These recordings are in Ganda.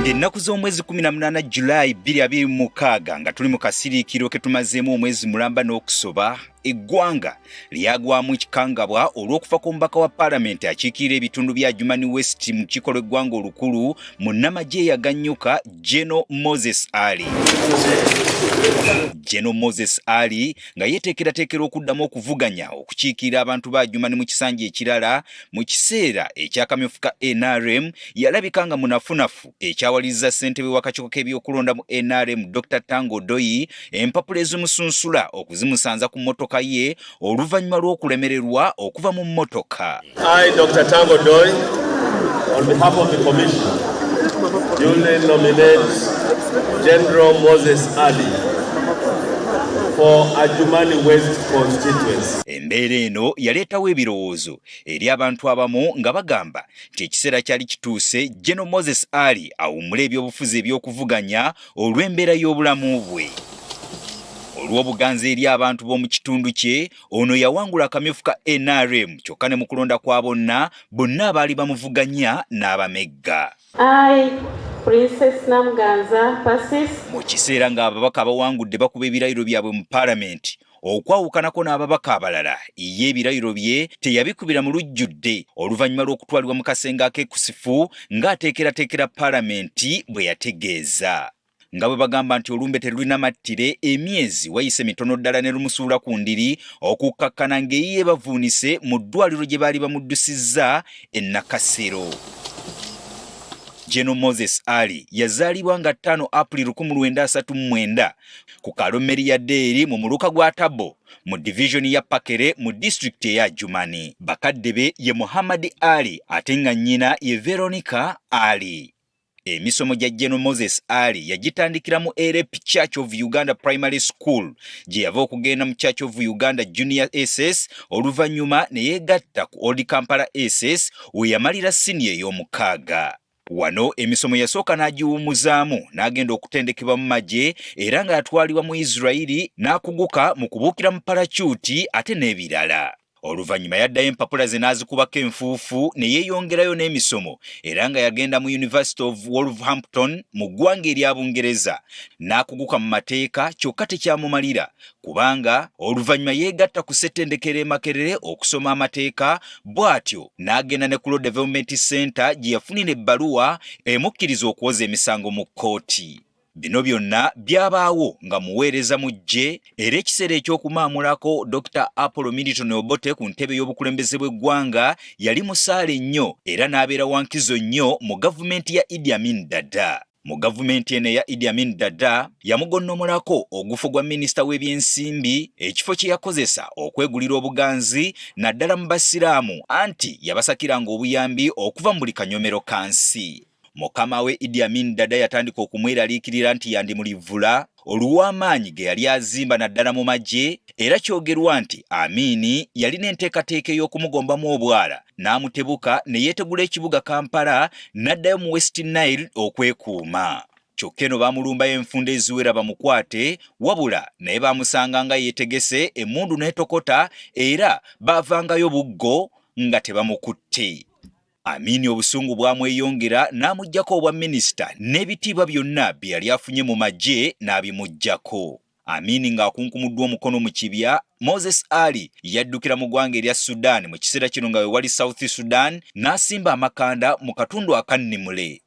Ennaku z'omwezi 18 Julayi 2026 nga tuli mu kasiriikiro ke tumazeemu omwezi mulamba n'okusoba, eggwanga lyagwamu ekikangabwa olw'okufa kw'omubaka wa paalamenti akiikirira ebitundu bya Adjumani West mu lukiiko lw'eggwanga olukulu, munnamagye eyaganyuka General Moses Ali. General Moses Ali nga yeeteekerateekera okuddamu okuvuganya okukiikirira abantu ba Adjumani mu kisanja ekirala mu kiseera ekyakamyufu ka NRM, yalabika nga munafunafu, ekyawaliriza ssentebe w'akakiiko k'ebyokulonda mu NRM Dr. Tanga Odoi empapula ezimusunsula okuzimusanza ku mmotoka ye oluvannyuma lw'okulemererwa okuva mu mmotoka. I, Dr. Tanga Odoi, on behalf of the Commission, duly nominate General Moses Ali for Adjumani West constituency. Embeera eno yaleetawo ebirowoozo eri abantu abamu nga bagamba nti ekiseera kyali kituuse General Moses Ali awummule ebyobufuzi eby'okuvuganya olw'embeera y'obulamu bwe. Olw'obuganzi eri abantu b'omu kitundu kye, ono yawangula akamyufu ka NRM kyokka ne mu kulonda kwa bonna, bonna abaali bamuvuganya n'abamegga. I, Princess Namuganza Persis. Mu kiseera ng'ababaka abawangudde bakuba ebirayiro byabwe mu paalamenti, okwawukanako n'ababaka abalala, ye ebirayiro bye teyabikubira mu lujjudde oluvannyuma lw'okutwalibwa mu kasenge akeekusifu ng'ateekerateekera paalamenti bwe yategeeza. Nga bwe bagamba nti olumbe terulina mattire, emyezi wayise mitono ddala ne lumusuula ku ndiri okukkakkana ng'eyiye bavuunise mu ddwaliro gye baali bamuddusizza e Nakasero. General Moses Ali yazaalibwa nga 5 April 1939 ku kaalo Meriadeeri mu muluka gwa Tabo mu divizoni ya Pakere mu disitulikiti eya Adjumani. Bakadde be ye Muhammad Ali ate nga nnyina ye Veronica Ali. Emisomo gya General Moses Ali yagitandikira mu Erep Church of Uganda Primary School gye yava okugenda mu Church of Uganda Junior SS, oluvannyuma ne yeegatta ku Old Kampala SS we yamalira siniya ey'omukaaga. Wano emisomo yasooka n'agiwummuzaamu n'agenda okutendekebwa mu magye era nga yatwalibwa mu Israeli n'akuguka mu kubuukira mu parakyuti ate n'ebirala. Oluvannyuma yaddayo empapula ze n'azikubako enfuufu ne yeeyongerayo n'emisomo era nga yagenda mu University of Wolverhampton mu ggwanga erya Bungereza n'akuguka mu mateeka, kyokka tekyamumalira kubanga oluvannyuma yeegatta ku ssettendekero e Makerere okusoma amateeka, bw'atyo n'agenda ne ku Law Development Center gye yafunira ebbaluwa emukkiriza okwoza emisango mu kkooti. Bino byonna byabaawo nga muweereza mu ggye, era ekiseera eky'okumaamulako Dr. Apollo Milton Obote ku ntebe y'obukulembeze bw'eggwanga yali musaale nnyo era n'abeera wa nkizo nnyo mu gavumenti ya Idi Amin Dada. Mu gavumenti eno eya Idi Amin Dada yamugonnomolako ogufo gwa minisita w'ebyensimbi, ekifo kye yakozesa okwegulira obuganzi naddala mu Basiraamu, anti yabasakiranga obuyambi okuva mu buli kanyomero ka nsi. Mukama we Idi Amin Dada yatandika okumweraliikirira nti yandimulivvula olw'amaanyi ge yali azimba naddala mu magye, era kyogerwa nti Amini yalina enteekateeka ey'okumugombamu obwala n'amutebuka ne yeetegula ekibuga Kampala n'addayo mu West Nile okwekuuma. Kyokka eno baamulumbayo enfunda eziwera bamukwate, wabula naye baamusanga nga yeetegese, emmundu n'etokota era baavangayo buggo nga tebamukutte. Amini obusungu bwamweyongera n'amuggyako obwa minisita n'ebitiibwa byonna bye yali afunye mu magye n'abimuggyako. Amini ng'akunkumuddwa omukono mu kibya, Moses Ali yaddukira mu ggwanga erya Sudan mu kiseera kino nga we wali South Sudan n'asimba amakanda mu katundu aka Nimule.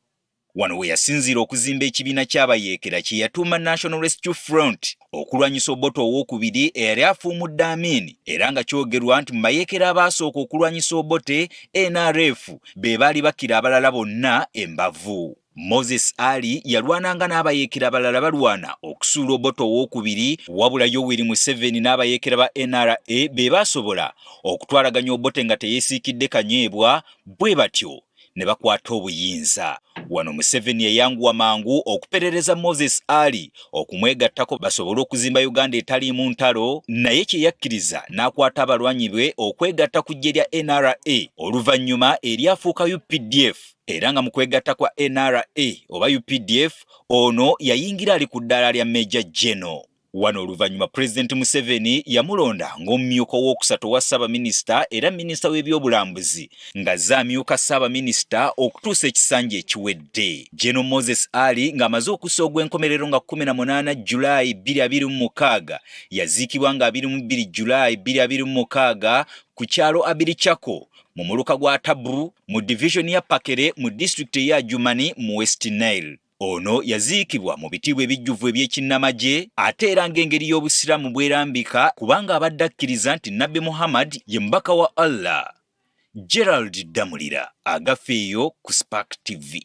Wano we yasinziira okuzimba ekibiina ky'abayeekera kye yatuuma National Rescue Front okulwanyisa Obote owookubiri eyali afuumudde Amin, era nga kyogerwa nti mu bayeekera abaasooka okulwanyisa Obote, NRF be baali bakira abalala bonna embavu. Moses Ali yalwananga n'abayeekera abalala balwana okusuula Obote owookubiri, wabula Yoweri Museveni n'abayeekera ba NRA be baasobola okutwalaganya Obote nga teyeesiikidde kanyeebwa, bwe batyo ne bakwata obuyinza. Wano Museveni yayanguwa mangu okuperereza Moses Ali okumwegattako basobole okuzimba Uganda etaliimu ntalo, naye kye yakkiriza n'akwata abalwanyi be okwegatta ku ggye lya NRA oluvannyuma eryafuuka UPDF, era nga mu kwegatta kwa NRA oba UPDF ono yayingira ali ku ddaala lya Major General. Wano oluvannyuma Pulezidenti Museveni yamulonda ng'omumyuka owookusatu owa Ssaabaminisita era minisita w'ebyobulambuzi ng'azze amyuka Ssaabaminisita okutuusa ekisanja ekiwedde. General Moses Ali ng'amaze okussa ogw'enkomerero nga 18 Julayi 2026 yaziikibwa nga 22 Julayi 2026 ku kyalo Abirichako mu muluka gwa Tabru mu divizoni ya Pakere mu disitulikiti eya Adjumani mu West Nile. Ono yaziikibwa mu bitiibwa ebijjuvu eby'ekinnamagye ate era ng'engeri y'Obusiraamu bwerambika kubanga abadde akkiriza nti Nabbi Muhammad ye mubaka wa Allah. Gerald Damulira agafeeyo ku Spark TV.